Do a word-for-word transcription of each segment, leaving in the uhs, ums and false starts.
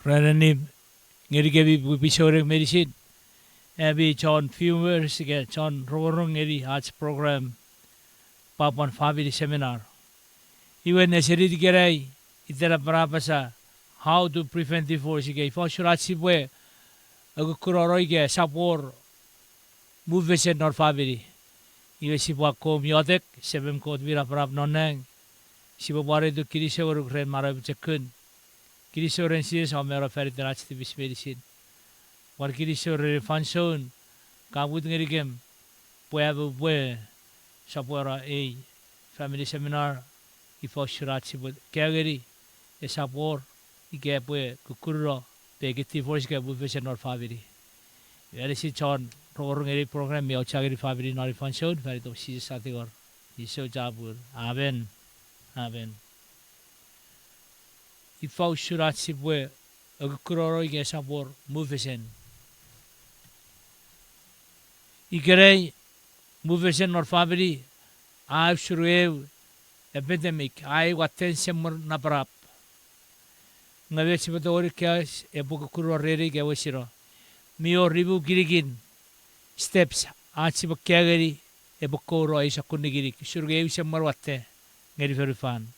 Ran annim ngenikemi pwipwi souneng meinisin, ami chon viewers ika chon rongorong ngeni ach program, Papuan Family Seminar. Iwe nesenin ikenai, iten apan apasa, how to prevent divorce, ika ifa usun ach sipwe akukunono ika esap wor mufesen non famini. Iwe sipwe akkom iotek. Semem Kot mi napanap non nang, sipwe pwan etiwa kinisou ngonuk ren manau pochokun. Kinisou ren Jises om mano fan iten ach tipis meinisin. Pwan kinisou ren ei fansoun ka mut ngenikem pwe aupwe sopweno ei family seminar, ifa usun ach sipwe kaeo ngeni esap wor ika epwe kukununo pekin divorce ika mufesen non famini. Anisi chon rongorong ngeni ei program mi auchea ngeni famini non ei fansoun, fan itom Jises a tingor. Jises chapur. Amen. Amen. Ifa usun ach sipwe akukunono ika esap wor mufesen? Ikenai, mufesen non famini a usun eu epidemic, a eu watten semwen napanap. Nge met sipwe tongeni kaeo epwe kukununo reni ika wesino? Mi wor nimu kinikin steps ach sipwe kaeo ngeni epwe kouno ei sokkun nikinik, usun nge eu semwen watte ngeni fonufan.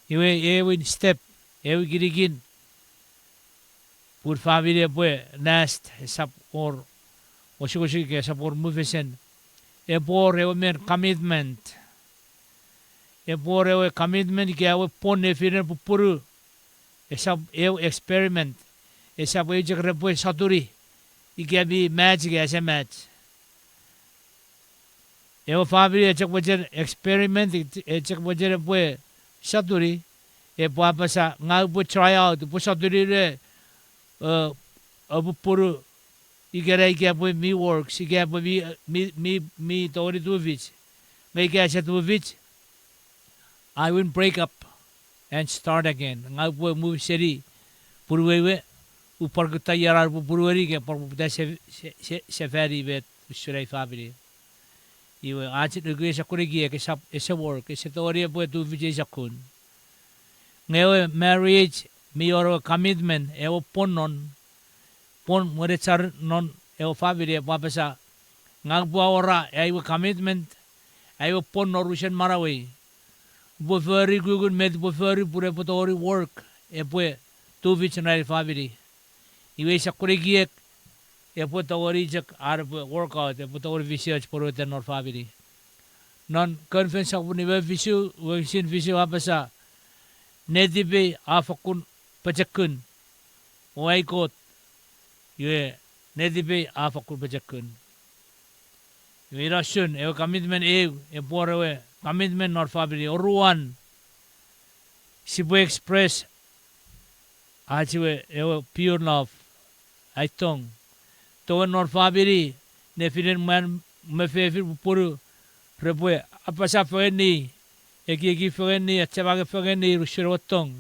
Iwe ewin step, ewe kinikin, pun famini epwe last, esap wor osukosuk ika esap wor mufesen, epwe wor ewe men commitment. Epwe wor ewe commitment ika ewe pwon nefinen pupunu. Esap eu experiment. Esap eu chok repwe sotuni ika mi match ika ese match. Ewe famini e chok mochen experiment, e chok mochen epwe sotuni, epwe apasa, ngang upwe try out, upwe sotuni ne, eh, pupunu, ikenai ika epwe mi works, ika epwe mi, mi, mi, mi tongeni tufich. Nge ika ese tufich, I will break up and start again. Ngang upwe move seni punuwei we, upwe pwan kutta io an upwe punueni ika pwan poputa se-, se-, se-, sefani met usun ai famini. Iwe, ach nuku ei sokkun ekiek esap, ese work, ese tongeni epwe tufich ei sokkun. Nge ewe marriage mi wor ewe commitment, ewe pwon non, pwon wenechar non ewe famini epwe apasa, ngang upwe awora ai we commitment, ai we pwon non unusen manauei. Upwe fori kukkun met upwe fori pun epwe tongeni work, epwe tufich non ai famini. Iwe ei sokkun ekiek epwe tongeni chok an epwe work out, epwe tongeni fisioch pwonuetan non famini. Non Konfen sopun nimu fisu, wokisin fisu a apasa, netipei a fokkun pochokun, o ai Kot, iwe netipei a fokkun pochokun. Iwe ina usun ewe commitment eu, epwe wor ewe commitment non famini. Oruan, sipwe express ach ewe, ewe pure love, ai tong. Tongen non famini, nefinen mwan me fefin pupunu, repwe apasa fengeni, ekieki fengeni, achema fengeni, usun ewe tong.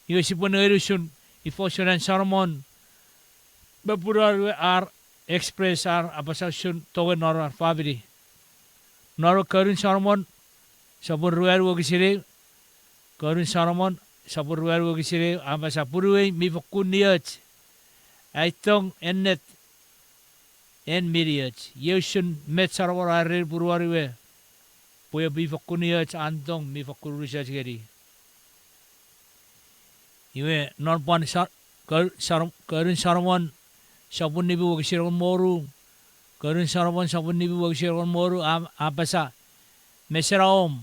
Iwe sipwe nengeni usun, ifa usun an Solomon me punuan we ar express ar apasa usun tongen non ar famini. Non Konun Solomon, sopun ruanu wokisin eu, Konun Solomon, sopun ruanu wokisin eu, a apasa, punuei mi fokkun nioch, ai tong ennet, en mi nioch. Iei usun met Solomon a ereni punuan we, pwe mi fokkun nioch an tong mi fokkun unusoch ngeni. Iwe non pwan Sa-, Ko-, Sa-, Konun Solomon, sopun nimu wokisin engon me wonu, Konun Solomon sopun nimu wokisin engon me wonu, a, a apasa, mesena om,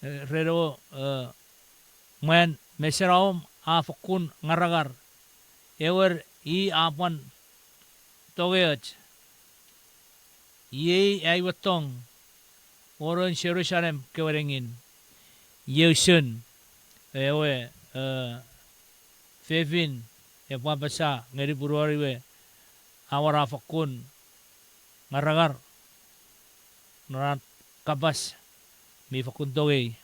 eh, ren ewe, eh, mwan, mesena om a fokkun ngarangar. Ewer, i a pwan tongeoch. Iei ai we tong, won Jerusalem kewe nengin. Iei usun ewe, eh, fefin epwe apasa ngeni punuan we, a wor a fokkun ngarangar non an kapas mi fokkun tongei.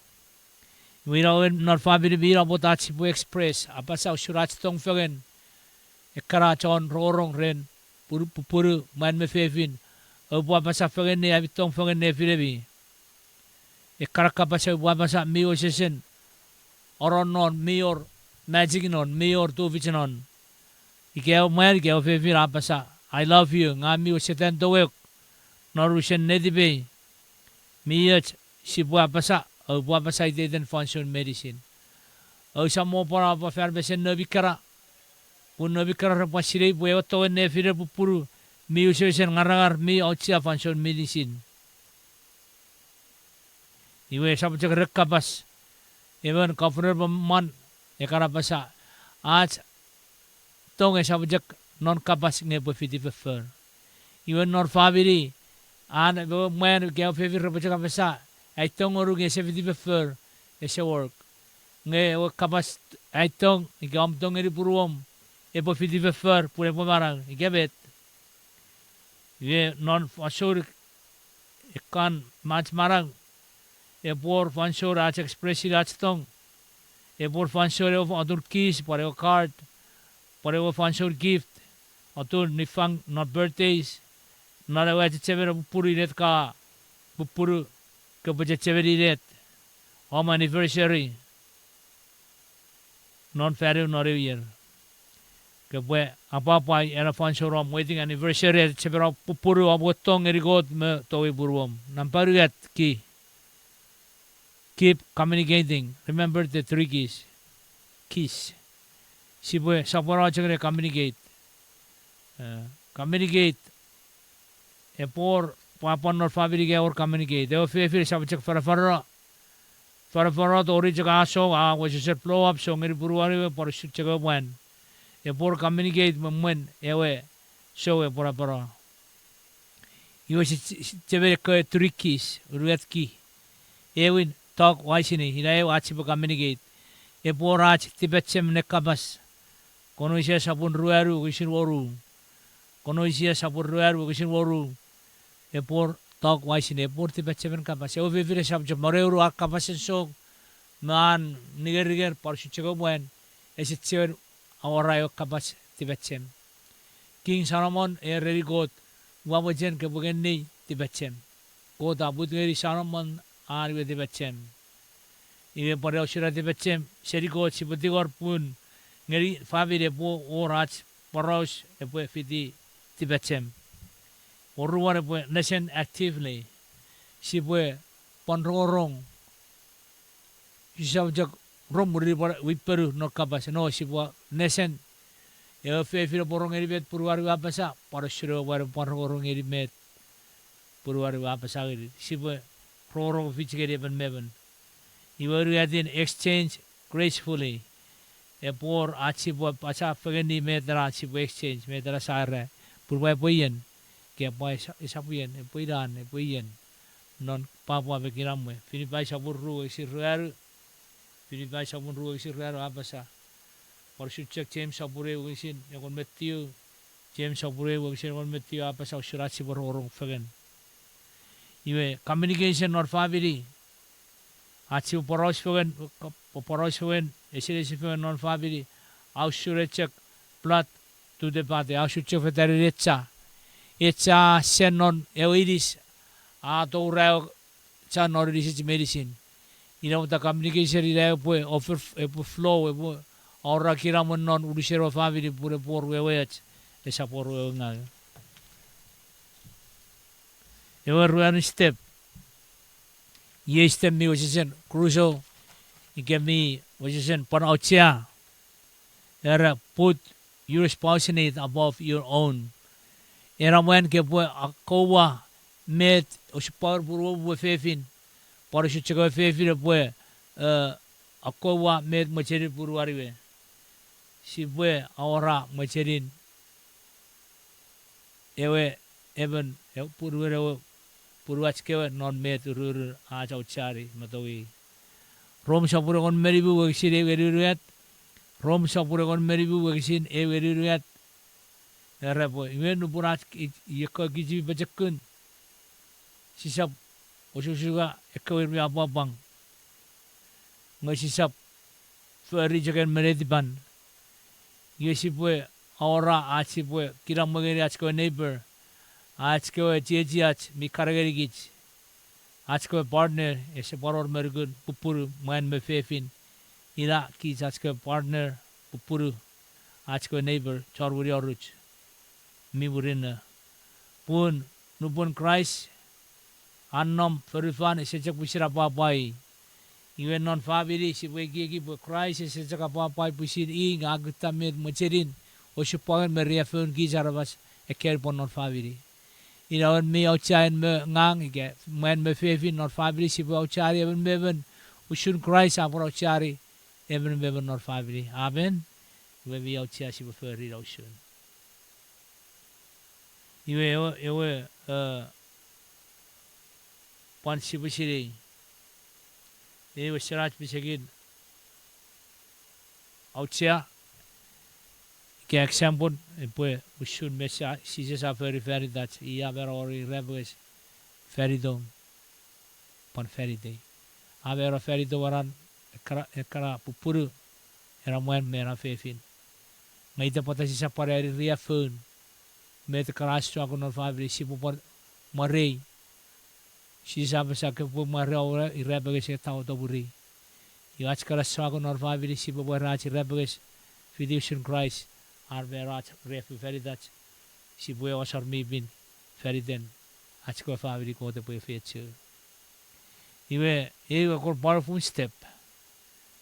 Iwe ina ewe non famini mi namot ach sipwe express, apasa usun ach tong fengen, ekkana chon rongorong ren, pupunu, pupunu, mwan me fefin, oupwe apasa fengeni ami tong fengen nefinemi. Ekkana kapas oupwe apasa mi wesewesen, oronnon mi wor magic non, mi wor tufich non. Ika ewe mwan, ika ewe fefin a apasa, I love you, ngang mi wesetan toweuk, non unusen netipei. Mi och sipwe apasa, oupwe apasa iteiten fansoun meinisin. Ousap mo pwan apwa fan mesen noumi kana, pun noumi kana repwe sinei pwe ewe tongen nefinen pupunu mi wesewesen ngarangar mi auchea fansoun meinisin. Iwe esap chok ren kapas. Emon governor pwan mwan e kan apasa, ach tong esap chok non kapas nge epwe fiti foffor. Iwe non famini, an ewe mwan ika ewe fefin repwe chok apasa, ai tong ngonuk nge ese fiti foffor, ese work. Nge ewe kapas, ai tong, ika om tong ngeni punuom, epwe fiti foffor pun epwe manau ika met. Iwe non fansoun ekkan mach manau, epwe wor fansoun ach express-ini ach tong. Epwe wor fansoun ewe atun kiss, pwan ewe card, pwan ewe fansoun gift, atun niffang non birthdays, non ewe achechemen pupunu inet ka pupunu, kopwe chechemeni inet, om anniversary non fanu non ew ier. Kopwe apwapwai ena fansoun om wedding anniversary, achechemen om pupunu, om we tong ngeni Kot me tongei punuom. Nampa unungat ki. Keep communicating. Remember the three keys. Keys. Sipwe sopweno chok ne communicate. Eh, communicate. Epwe wor pwapwan non famini ika wor communicate. Ewe fefin esap chok fanafanano. Fanafanano tori chok a song, a wesewesen blow up song ngeni punuan we pwan usun chok ewe mwan. Epwe wor communicate me mwen ewe song epwe fanafanano. Iwe si, si, chechemeni ekkewe three keys, unungat ki. Ewin, talk wisely, ina ew ach sipwe communicate. Epwe wor ach tipachem ne kapas. Kolosia sopun ruanu wokisin wonu. Kolosia sopun ruanu wokisin wonu. Epwe wor talk wisely, epwe wor tipachemen kapas. Ewe fefin esap chok moneu a kapasen song, me an ningeringer pwan usun chok ewe mwan, ese chiwen awora ewe kapas tipachem. King Solomon a ereni Kot, ua mochen kopwe ngeniei tipachem. Kot a mut ngeni Solomon an we tipachem. Iwe pwan usun an tipachem seni Kot sipwe tingor pun ngeni famini epwe wor ach poraus epwe fiti tipachem. Oruan epwe nesen actively. Sipwe pwan rongorong. Sisap chok rong mwirin pwan wipenu non kapas, no, sipwe nesen. Ewe fefin epwe rong ngeni met punuan we a apasa, pwan usun ewe mwan epwe pwan rongorong ngeni met punuan we a apasa ngeni. Sipwe rongorong fich ngeni emon me emon. Iwe unungatin exchange gracefully. Epwe wor ach sipwe apasa fengeni met ena sipwe exchange, met ena sa era. Pun pwe epwe ien, ika pwe esa-, esap ien, epwe inan, epwe ien. Non pwapwa me kinamwe. Filipai sopun ru wokisin ruanu. Filipai sopun ru wokisin ruanu a apasa, pwan usun chok James sopun eu wokisin engon me tiu. James sopun eu wokisin engon me tiu a apasa usun ach sipwe rongorong fengen. Iwe communication non famini. Ach sipwe poraus fengen, poraus fengen, esinesi fengen non famini. A usun chok blood to the body, a usun chok fetanin echa. Echa sen non ewe inis, a toura ewe cha non inisich meinisin. Ina pwata communication ina epwe over, epwe flow, epwe awora kinamwe non unusen ewe famini pun epwe wor wewe och, esap wor wewe ngaw. Ewe ruanu step. Iei step mi wesewesen crucial, ika mi wesewesen pwan auchea. Era put your spouse's need above your own. Ena mwan kopwe akkowa met, osupwang punuom we fefin, pwan usun chok ewe fefin epwe, eh, akkowa met mochenin punuan we. Sipwe awora mochenin ewe emon, ewe punuen ewe, punuach kewe non met ururun ach aucheani me tongei. Rom sopun engon me nimu wokisin eu ngeni unungat. Rom sopun engon me nimu wokisin eu ngeni unungat. Era pwe iwe nupwen ach i-, i-, ekkewe kich mi pochokun, sisap osukosuka ekkewe ir mi apwangapwang. Nge sisap fori chok en me netipan. Iwe sipwe awora ach sipwe kinamwe ngeni ach kewe neighbor, ach kewe chiechiach mi kan ngenikich, ach kewe partner, ese pwan wor me nukun pupunu mwan me fefin. Ina kich ach kewe partner, pupunu, ach kewe neighbor, chon wini oruch, mi murinno. Pun nupwen Kraist a nom fonufan, ese chok pwisin apwapwai. Iwe non famini sipwe ekieki pwe Kraist ese chok apwapwai pwisin i nge a kutta met mochenin, osupwangen me riaffoun kich aramas ekkei pwe non famini. Ina wen mi auchean me ngang ika mwan me fefin non famini sipwe aucheani emon me emon usun Kraist a pwan aucheani emon me emon non famini. Amen. Iwe mi auchea sipwe fori ina usun. Iwe ewe, ewe, eh, pwan sipwe sinei. Iwe senach pisekin auchea, ika example, epwe usun met sa, Jises a fori fan itach, i a mano won irapenges fan itom, pwan fan itei. A mano fan itom ena, ekkana, ekkana pupunu, ena mwan me ena fefin. Nge ita pwata sisap pwan ani riaffoun, met ekkana a struggle non famini sipwe pwan mwarei. Jises a apasa kopwe mwarei won irapenges e tawe topwiri. Iwe ach kana struggle non famini sipwe pwan ach irapenges fiti usun Kraist, an mano ach riaffou fan itach, sipwe ew asor mi pin fan iten ach kewe famini Kot epwe efeiochu. Iwe, ewe ekkor powerful step.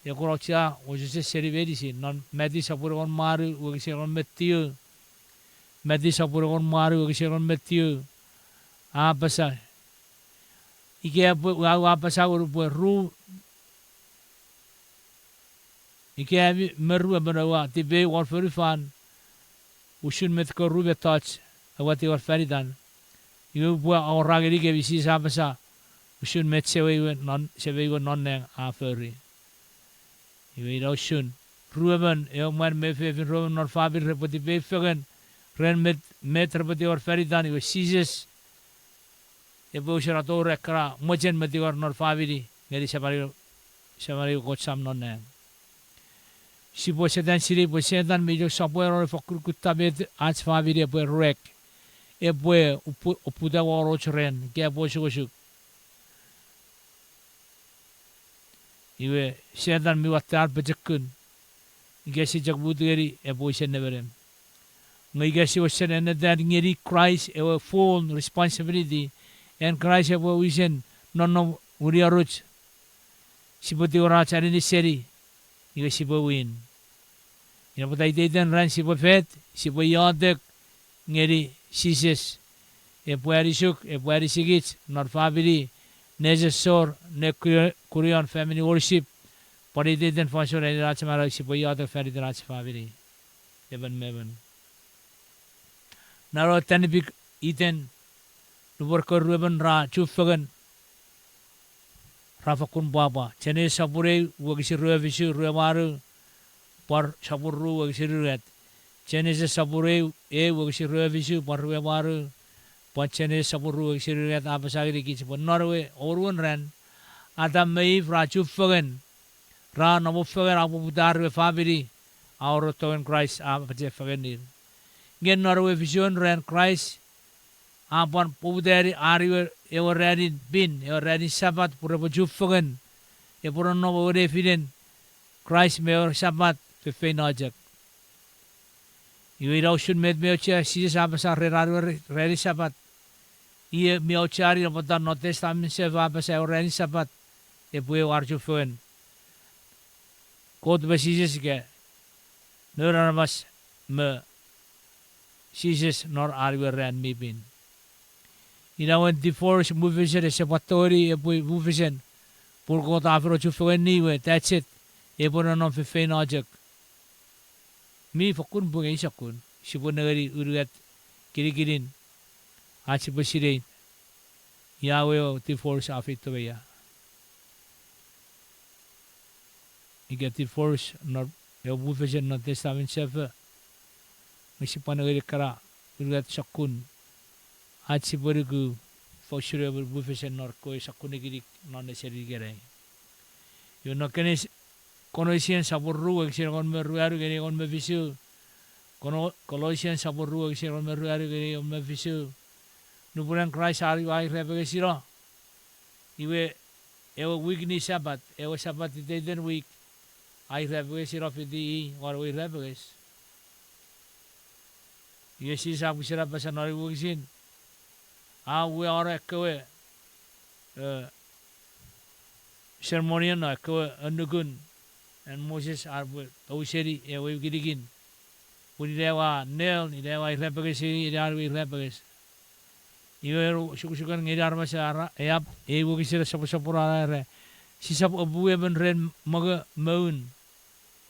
Ekkor auchea wesewesen seni meinisin non Mati sopun engon me wanu wokisin engon me tiu. Mati sopun engon me wanu wokisin engon me tiu. A apasa, ika epwe, ua, ua apasa ngonuk pwe ru, ika ami me ruemon oua tipeu won fonufan, usun met ekkewe ru mettoch oua tingor fan itan, iwe upwe awora ngenikemi, Jises a apasa, usun met Semei we non, Semei we non nang a fori. Iwe ina usun, ruemon, ewe mwan me fefin ruemon non famini repwe tipeu fengen ren met, met repwe tingor fan itan, iwe Jises epwe usun a tori ekkana mochen me tingor non famini ngeni Seman, Seman we Kot Sam non nang. Sipwe setan sinei pwe Setan mi chok sopweno ne fokkun kutta met ach famini epwe rek, epwe opu-, oputa won och ran, ika epwe osukosuk. Iwe Setan mi watte an pochokun, ika si chok mut ngeni epwe wisen nemenem. Nge ika si wesen ennetan ngeni Kraist ewe full responsibility, an Kraist epwe wisen nonnom wini oruch, sipwe tingor ach aninis seni, iwe sipwe win. Ina pwata iteiten ran sipwe fet, sipwe iotek ngeni Jises. Epwe anisuk, epwe anisikich non famini, nesosor ne ku-, kunion family worship, pwan iteiten fansoun ena ach manau sipwe iotek fan iten ach famini, emon me emon. Nano tanipik iten, nupwen ekkewe ruemon ra chufengen, ra fokkun pwapwa. Genesis sopun eu wokisin rue fisu, rue wanu, pwan sopun ru wokisin unungat. Genesis sopun eu, eu wokisin rue fisu pwan rue wanu, pwan Genesis sopun ru wokisin unungat a apasa ngenikich pwe non ewe anuon ran, Adam me Eve ra chufengen, ra nomofengen, ra poputa ar we famini, a wor tongen Kraist a pachefengenir. Nge non ewe fisun ran Kraist a pwan poputani ar we ewe ranin pin, ewe ranin Sapat pwe repwe chufengen, epwe nonnom ewe nefinen Kraist me ewe Sapat feinfeino chok. Iwe ina usun met mi auchea Jises a apasa ren ar we ranin Sapat. Iei mi aucheani napata non Testament Sefo a apasa ewe ranin Sapat epwe ewe ar chufengen. Kot me Jises ika noun aramas me Jises non ar we ran mi pin. Ina wen divorce mufesen ese pwan tongeni epwe mufesen, pun Kot a fen ochufengeni we, that's it, epwe nonnom feinfeino chok. Mi fokkun pung ei sokkun, sipwe nengeni unungat kinikinin ach sipwe sinei ia we divorce a feito me ia. Ika divorce non, ewe mufesen non Testament Sefo, nge sipwe nengeni ekkana unungat sokkun ach sipwe nuku, fosun ewe mufesen non ekkewe sokkun nikinik non nesen ikenai. Iwe non Kenes-, Colossians sopun ru wokisin engon me ruanu ngeni engon me fisu, Colossians sopun ru wokisin engon me ruanu ngeni engon me fisu. Nupwen an Kraist a uwei irapengesino, iwe ewe wikini Sapat, ewe Sapat iteiten wik, a irapenges, ina fiti i won ewe irapenges. Iwe Jises a pwisin apasa non ewe wokisin, a uwei ekkewe, eh, sermon non ekkewe annukun an Moses ar pwe tou seni ewe kinikin. Pun ina ewe a nail, ina ewe a irapenges, ina ewe irapenges. Iwe osukosuken ngeni aramas a era, eap, ei wokisin a soposopono, a era, sisap apu emon ren mongo moun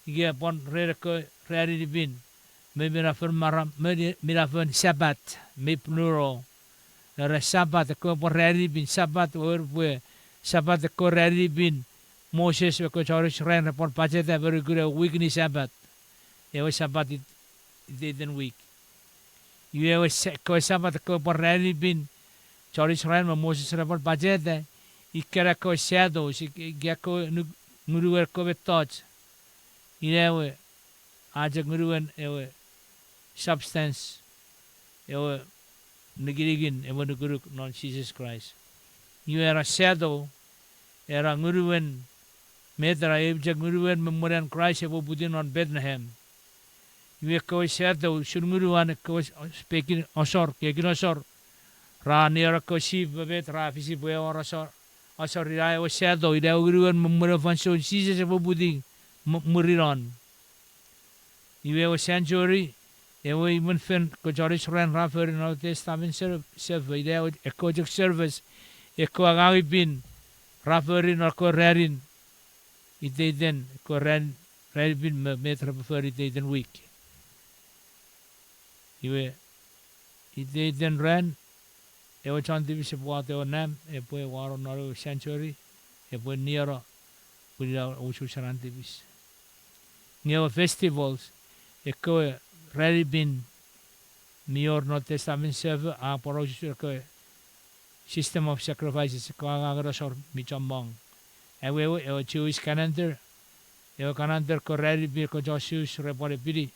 ika pwan ren ekkewe ranin pin, me minafon maram, me minafon Sapat, me plural. Era Sapat, ekkewe pwan ranin pin, Sapat, wor pwe Sapat ekkewe ranin pin, Moses me ekkewe chon Israel ra pwan pacheta me nukun ewe wik ni Sapat. Ewe Sapat it-, iteiten wik. Iwe ewe sa-, ekkewe Sapat ekkewe pwan ranin pin, chon Israel me Moses ra pwan pacheta, ikkena ekkewe shadows, ik-, ika ekkewe nuk-, ngunuen ekkewe mettoch. Ina ewe, a chok ngunuen ewe substance, ewe nikinikin ewe nukunuk non Jises Kraist. Iwe era shadow, era ngunuen, met era, eu chok ngunuen me mwen an Kraist epwe uputiw non Bethlehem. Iwe ekkewe shadow, usun ngunuan ekkewe s-, pekin asor, kekin asor. Ra nior ekkewe sip me met ra fisi pwe ew asor, asor ina ewe shadow, ina ewe ngunuen me mwen ewe fansoun Jises epwe uputiw m-, mwirin non. Iwe ewe sanctuary, ewe imwen fen ekkewe chon Israel ra fori non Testamen Sefo, ina ewe ekkewe chok service, ekkewe angang mi pin ra fori non ekkewe ranin, iteiten, ekkewe ran, ranin pin me met repwe fori iteiten wik. Iwe, iteiten ran, ewe chon tipis epwe wato ewe nam, epwe wano non ewe sanctuary, epwe nieno, pun ina usun ran tipis. Nge ewe festivals, ekkewe ranin pin mi wor non Testamen Sefo, a pwan usun ekkewe system of sacrifices, ekkewe angangen asor mi chommong. Awewe, ewe Jewish calendar, ewe calendar ekkewe ranin pin ekkewe chon Jews re pwan epini.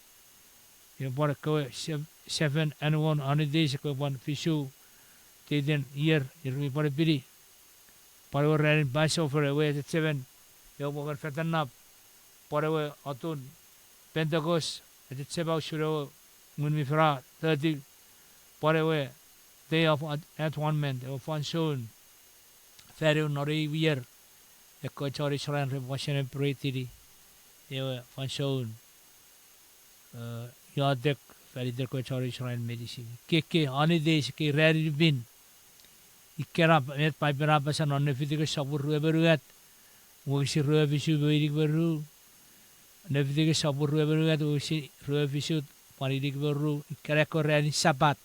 Iwe pwan ekkewe sev-, seven annual holidays, ekkewe pwan fisu iteiten ier, ir mi pwan epini. Pwan ewe ranin Passover, ewe achechemen ewe mongon fetanap. Pwan ewe atun Pentecost, achechema usun ewe Ngun mi Fel a toti. Pwan ewe Day of At-, Atonement, ewe fansoun fanu non ei ier, ekkewe chon Israel repwe celebrate-ini ewe fansoun, eh, iotek fan iten ekkewe chon Israel meinisin. Keke holidays, kei ranin pin. Ikkena met Paipen a apasa non Leviticus sopun rue me unungat, wokisin rue fisu me inik me ru. Leviticus sopun rue me unungat, wokisin rue fisu pwan inik me ru. Ikkena ekkewe ranin Sapat.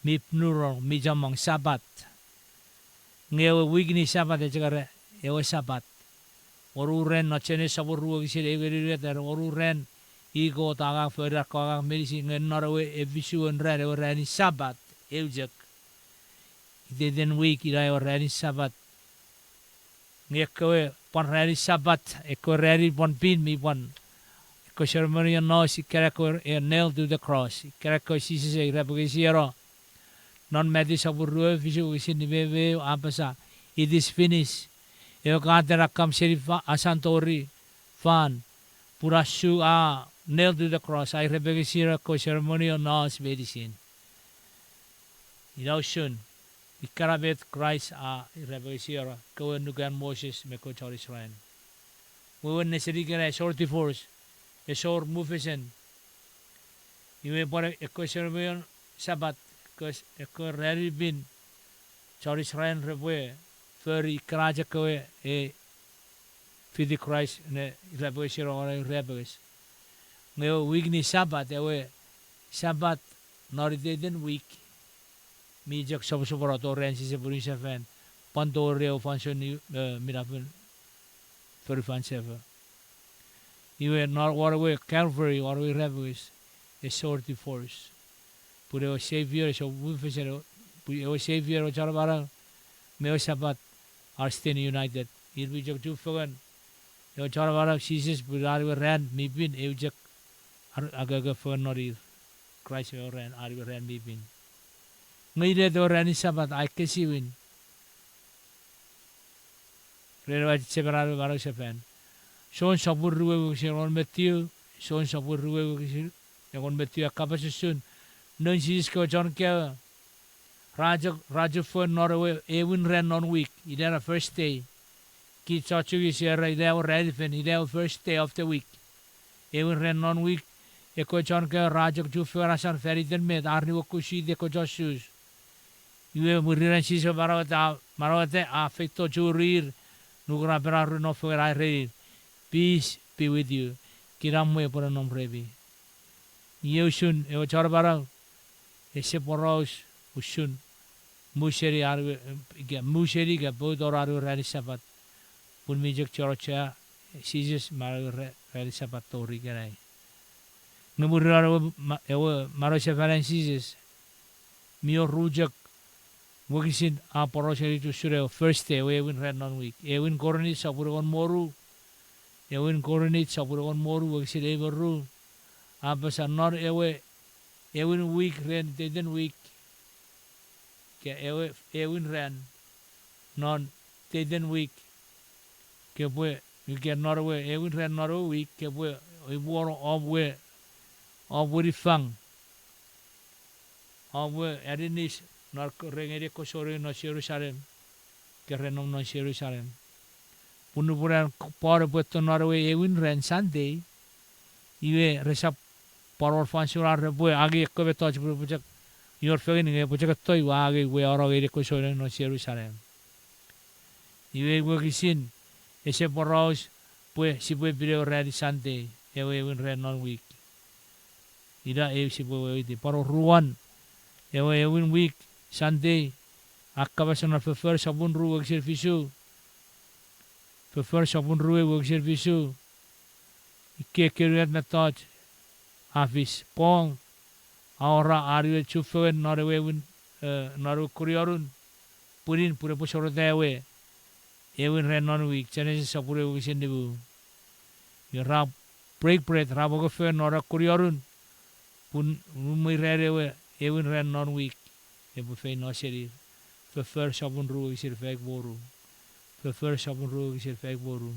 Mi plural, mi chommong Sapat. Nge ewe wik ni Sapat e chok era ewe Sapat. Wonu ran, non Genesis sopun ru wokisin ew ngeni unungat, era wonu ran, i Kot a angang, fori ar kewe angang meinisin, nge non ewe efisuen ran, ewe ranin Sapat, eu chok. Iteiten wik ina ewe ranin Sapat. Nge ekkewe pwan ranin Sapat, ekkewe ranin pwan pin mi pwan, ekkewe seremonion laws, ikkena ekkewe, eh, nailed to the cross, ikkena ekkewe Jises e irapengesino. Non Matthew sopun rue fisu wokisin nime me eu a apasa, it is finished. Ewe katen a kam seni fa-, asan tori fan, pun a su, a nailed to the cross, a irapengesino ekkewe seremonion laws meinisin. Ina usun, ikkena met Kraist a irapengesino ekkewe annuk an Moses me ekkewe chon Israel. Wewen nesenikena esor divorce, esor mufesen. Iwe pwan ekkewe seremonion Sapat, ekkewe, ekkewe ranin pin, chon Israel repwe fori, ikkena chok ekkewe e fiti Kraist ne irapengesino won ewe irapenges. Nge ewe wik ni Sapat, ewe Sapat non iteiten wik, mi chok soposopono tori an Jises pun sefan, pwan tori ewe fansoun, eh, minafon fonufan sefo. Iwe non won ewe Calvary, won ewe irapenges, esor divorce. Pun ewe Savior, esor mufesen, pun ewe Savior, ewe Chon Amanau, me ewe Sapat are still united. Ir mi chok chufengen, ewe Chon Amanau Jises pun an ewe ran mi pin, eu chok ar-, akoko fengen non ir. Kraist ewe ran, an ewe ran mi pin. Nge inet ewe ranin Sapat a ekkesiwin ren ewe achechemen an ewe manausefan? Jon sopun rue wokisin engon me tiu, Jon sopun rue wokisin engon me tiu a kapas usun noun Jises kewe chon kaeo, ra chok, ra chufengen non ewe ewin ran non wik, ina first day. Kich chon Chuuk sia era ina ewe ranin fel, ina ewe first day of the week. Ewin ran non wik, ekkewe chon kaeo ra chok chufengen asan fan iten met, ar niwokusiti ekkewe chon Sus. Iwe mwirin an Jises manaueta, manaueta a feito churir, nukun a fen ar no fengen a ereni, Peace be with you. Kinamwe epwe nonnom remi. Iei usun ewe chon amanau ese poraus usun museni an ewe, ika museni ika pouton an ewe ranin Sapat. Pun mi chok chon auchea Jises me an ewe ra-, ranin Sapat tori ikenai. Nge mwirin an ewe ma-, ewe manausefan an Jises, mi wor ru chok wokisin a poraus ngenikich usun ewe first day, ewe ewin ran non wik. Ewin Korint sopun engon me ru, ewin Korint sopun engon me ru wokisin ew me ru, a apasa non ewe ewin wik ren iteiten wik, ika ewe ewin ran non iteiten wik, kopwe, ika non ewe ewin ran non ewe wik, kopwe ipuono om we, om we niffang, om we aninis non k-, re ngeni ekkewe souneng non Jerusalem, ika re nom non Jerusalem. Pun nupwen an k-, Paul epwe etto non ewe ewin ran Sunday, iwe resap pwan wor fansoun ar repwe angei ekkewe mettoch pun epwe chok, ior fengeni nge epwe chok etto iwe angei we ono ngeni ekkewe souneng non Jerusalem. Iwe wokisin ese poraus pwe sipwe pin ewe ranin Sunday, ewe ewin ran non wik. Ina eu sipwe weweiti. Pwan oruan, ewe ewin wik, Sunday, a kapas non Foffor sopun ru wokisin fisu. Foffor sopun ru wokisin fisu. Ikkei ekkewe unungat mettoch a fis. Paul a awora an we chufengen non ewe ewin, eh, non ewe kunionun pwinin pun epwe soreta ewe ewin ran non wik, Genesis sopun ew wokisin nimu. Iwe ra break bread, ra mokefengen non ewe kunionun, pun mwirin ewe ewin ran non wik epwe feino senir. Foffor sopun ru wokisin faik me ru. Foffor sopun ru wokisin faik me ru.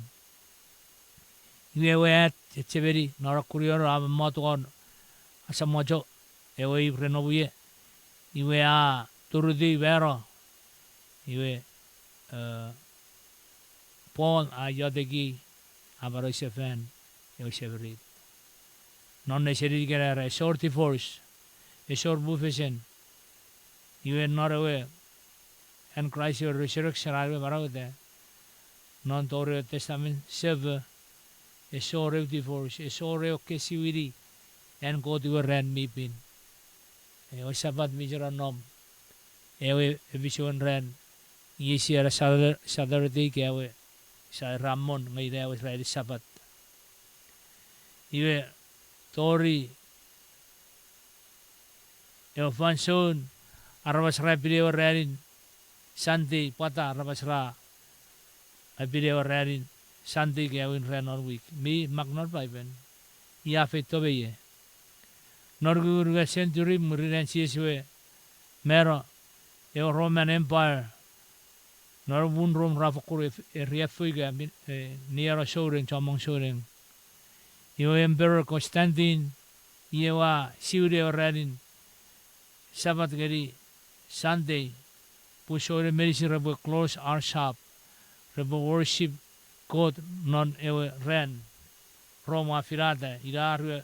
Iwe ewe at chechemeni non ewe kunionun a mommot won asamwacho ewe ip ren nomu ie. Iwe a turutiw mano. Iwe, eh, Paul a ioteki, a manausefan ewe semirit. Non nesenin ikenai era esor divorce, esor mufesen. Iwe non ewe an Kraist ewe resurrection, an we manauta, non tori ewe Testament Sefo, esor ew divorce, esor ew kesiwini an Kot iwe ran mi pin. Ewe Sapat mi chok nom, ewe efisuen ran, iei sia era Satur-, Saturday ika ewe, sa era Mon, nge ina ewe ranin Sapat. Iwe tori ewe fansoun aramas ra pin ewe ranin Sunday, pwata aramas ra pin ewe ranin Sunday ika ewin ran non wik. Mi mak non Paipen. I a feito me ie. Non unungat century mwirin an Jises we mano, ewe Roman Empire, non muun Rom ra fokkun e-, eriaffou ika min-, eh, nieno souneng, chommong souneng. Iwe Emperor Constantine, i ewe a siwini ewe ranin Sapat ngeni Sunday, pun souneng meinisin repwe close ar shop, repwe worship Kot non ewe ran Rom a finata, ina ar we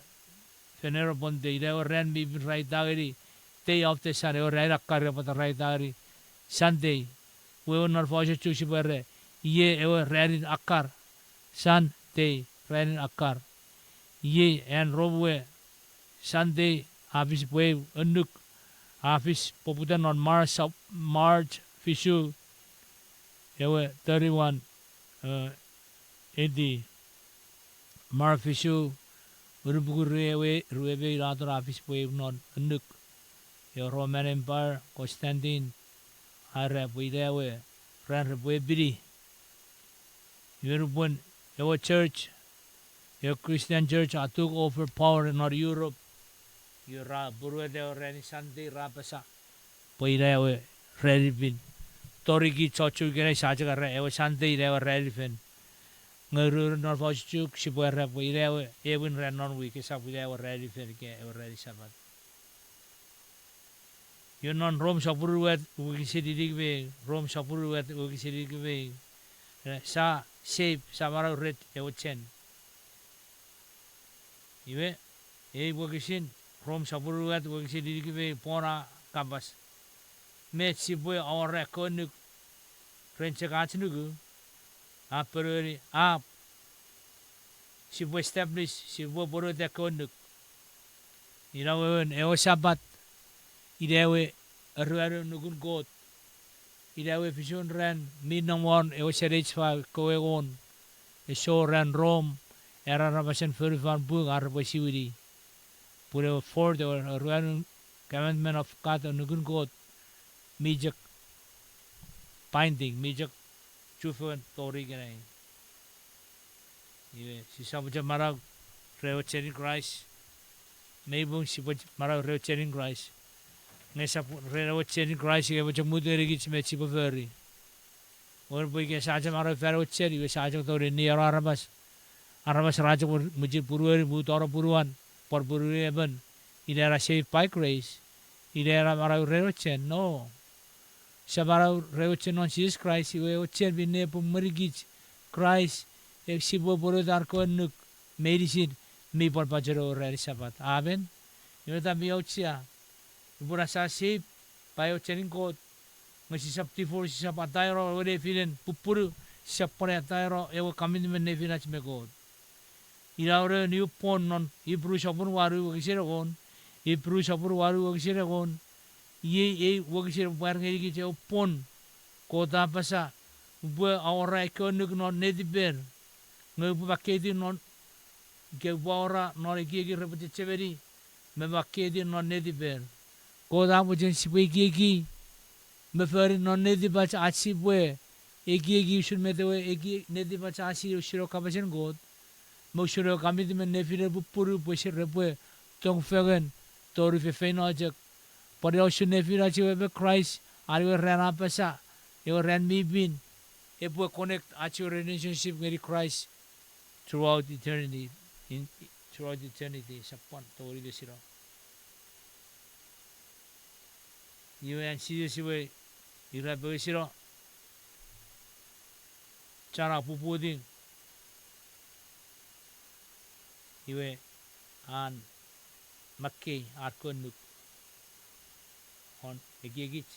Venerable Day, ina ewe ran mi pin ra aita ngeni Day of the Sun, ewe ranin akkar, ina pwata ra aita ngeni Sunday. Wewen non fansoun Chuuk sipwe era, iei ewe ranin akkar, Sunday, ranin akkar. Iei an Rom we Sunday a fis pwe eu annuk a fis poputan non March, March fisu, ewe thirty-one, eh, A D. March fisu, unupuku rue ewe, rue me ina atun a fis pwe eu non annuk. Ewe Roman Empire, Constantine, a era pwe ina ewe ran repwe pini. Iwe nupwen ewe church, ewe Christian church a took over power non Europe, iwe ra pwonueta ewe ranin Sunday, ra apasa pwe ina ewe ranin pin. Tori kich chon Chuuk ikenai sia chok era ewe Sunday ina ewe ranin fel. Nge ruu non fosun chok sipwe era pwe ina ewe, ewin ran non wik, esap ina ewe ranin fel ika ewe ranin Sapat. Iwe non Rom sopun unungat wokisin inik me ew, Rom sopun unungat wokisin inik me ew, ina sia save, sia manau ren ewe chen. Iwe, ei wokisin, Rom sopun unungat wokisin inik me ew, Paul a kapas, met sipwe awora ekkewe annuk ren chok ach nuku, a ponueni, a, sipwe establish, sipwe pwonueta ekkewe annuk. Ina wewen ewe Sapat, ina ewe aruanun nukun Kot, ina ewe fisun ran mi nom won ewe seneich fa kewe won, ese wor ran Rom, era aramasen fonufan pung ar repwe siwini. Pun ewe fourth, ewe aruanun commandment of God, nukun Kot, mi chok binding, mi chok chufengen tori ikenai. Iwe, sisap chok manau ren ewe chenin Kraist. Mei pung sipwe manau ren ewe chenin Kraist. Nge sap ren ewe chenin Kraist, ika epwe chok mut ngenikich met sipwe fori. Wewen pwe ika sia chok manau fan ewe chen, iwe sia chok tongeni nieno aramas. Aramas ra chok mwichen punueni, mut ono punuan, pwan pununi emon. Ina ena saved by grace. Ina ena manau ren ewe chen, no. Sia manau ren ewe chen non Jises Kraist, iwe ewe chen minne epwe emwenikich Kraist, e sipwe pwonueta ar kewe annuk meinisin mi pwan pacheno ewe ranin Sapat. Amen. Iwe ta mi auchea. Nupwen sia saved by ewe chenin Kot, nge sisap divorce, sisap ataeno ewe nefinen pupunu, sisap pwan ataeno ewe commitment nefinach me Kot. Ina ewe new born non Ipru sopun wanu wokisin engon, Ipru sopun wanu wokisin engon, iei ei wokisin epwe pwar ngenikich ewe pwon. Kot a apasa, upwe awora ekkewe annuk non netiper, nge upwe makkeiti non, ika upwe awora non ekieki repwe chechemeni, me makkeiti non netiper. Kot a mochen sipwe ekieki, me fori non netipach ach sipwe ekieki usun met ewe eki-, netipach a sinei usun ewe kapasen Kot, me usun ewe commitment nefinen pupunu pwe sise repwe tong fengen tori feinfeino chok. Pwan ina usun nefinach ewe me Kraist, an ewe ran a apasa, ewe ran mi pin, epwe connect ach ewe relationship ngeni Kraist throughout eternity, in, throughout eternity, sap pwan tongeni pesino. Iwe an Jises iwe ira pesino, chana puputing. Iwe an makkei ar kewe annuk won ekiekich,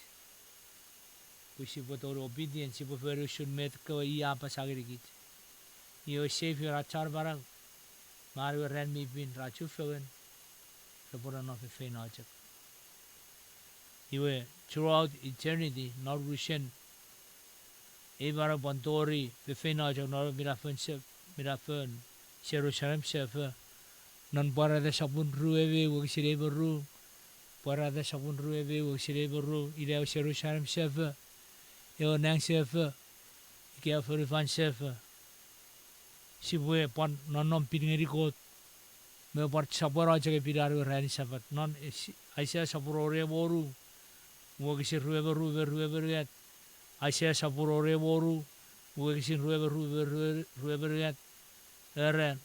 pwe sipwe tongeni obedient, sipwe fori usun met kewe i a apasa ngenikich. Iwe Savior a chon manau, me an ewe ran mi pin ra chufengen, repwe nonnom feinfeino chok. Iwe throughout eternity, non unusen ei manau pwan tori feinfeino chok non minafon se-, minafon Jerusalem sefo, non Pwarata sopun rue me ew wokisin ei me ru, Pwarata sopun rue me ew wokisin ei me ru, ina ewe Jerusalem sefo, ewe nang sefo, ika ewe fonufan sefo. Sipwe pwan nonnom pin ngeni Kot, me pwan sopweno chok epini an ewe ranin Sapat. Non Aisea sopun rue me wonu, wokisin rue me ru me rue me unungat, Aisea sopun rue me wonu, wokisin rue me ru me rue, rue me unungat, era,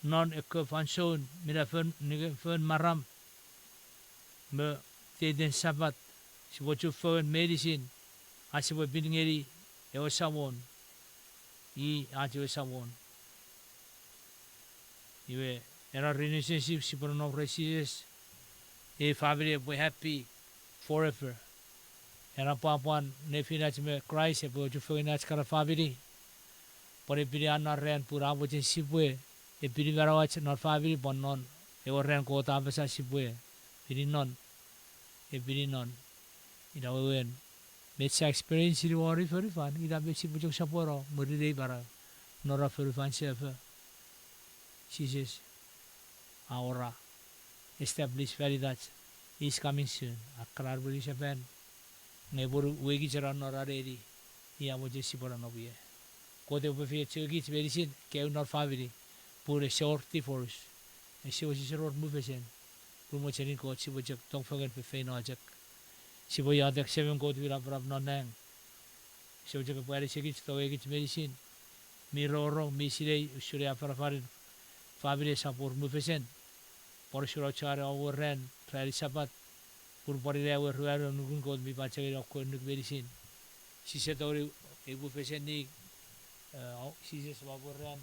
non ekkewe fansoun minafon, nikefon maram, me iteiten Sapat, sipwe chufengen meinisin, ach sipwe pin ngeni ewe Samon, i ach ewe Samon. Iwe, ena relationship sipwe nonnom ren Jises, ei famini epwe happy forever. Ena pwapwan nefinach me Kraist epwe ochufengen ach kana famini. Pwan epini an na ran pun a mochen sipwe epini manauach non famini pwan non ewe ran Kot a apasa sipwe pini non, epini non. Ina wewen, met sia experience-ini won ei fonufan, ina met sipwe chok sopweno mwirin ei manau non ena fonufan sefo. Jises a awora, establish fan itach, he's coming soon. A kan aniwini Sapan, nge pwe uwei kich ena non ena neni, i a mochen sipwe nonnom ie. Kot epwe efeiochu kich meinisin, kaeo non famini, pun ese wor divorce, ese wor, sise wor mufesen, pun mochenin Kot sipwe chok tong fengen feinfeino chok. Sipwe iotek Semem Kot mi napanap non nang, sipwe chok epwe anisikich, tongei kich meinisin, mi rongorong, mi sinei usun ei afanafanen famini esap wor mufesen. Pwan usun auchean ewe ran, ranin Sapat, pun pwan ina ewe ruanu nukun Kot mi pachengeni akkom annuk meinisin. Sise tongeni, ei mufesen ning, eh, Jises epwe ran,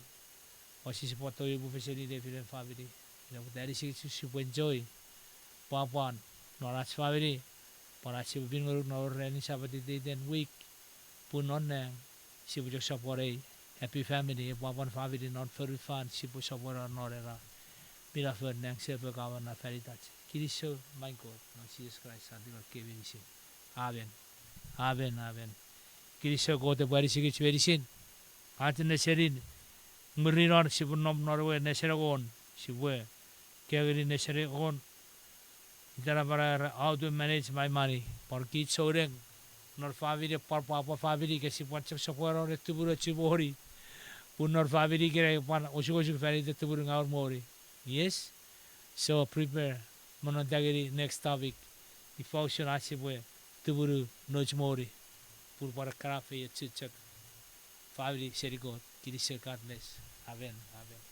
pwan sise pwan tongeni mufesen nefinen famini. Ina pwata anisikich sipwe enjoy pwapwan non ach famini, pwan ach sipwe pin ngonuk non ranin Sapat iteiten wik, pun non nang sipwe chok sopwonei happy family, e pwapwan famini non fonufan sipwe sopweno non ena minafon nang sefo kaman na fan itach. Kinisou, main Kot, non Jises Kraist an tinato kei meinisin. Amen. Amen, amen. Kinisou Kot epwe anisikich meinisin. Ach nesenin, mwirin non sipwe nom non ewe nesen engon, sipwe kaeo ngeni nesen engon, itenapen era How to Manage My Money. Pwan kich souneng non famini, pwan pwapwa famini, ika sipwe chok sopweno ne tumunuochu moni, pun non famini ikenai pwan osukosuk fan iten tumunungawen moni. Yes? So prepare me non tongeni next topic, ifa usun ach sipwe tumunu nouch moni, pun pwan ekkana feiochun chok famini seni Kot. Kinisou, God bless. Amen, amen.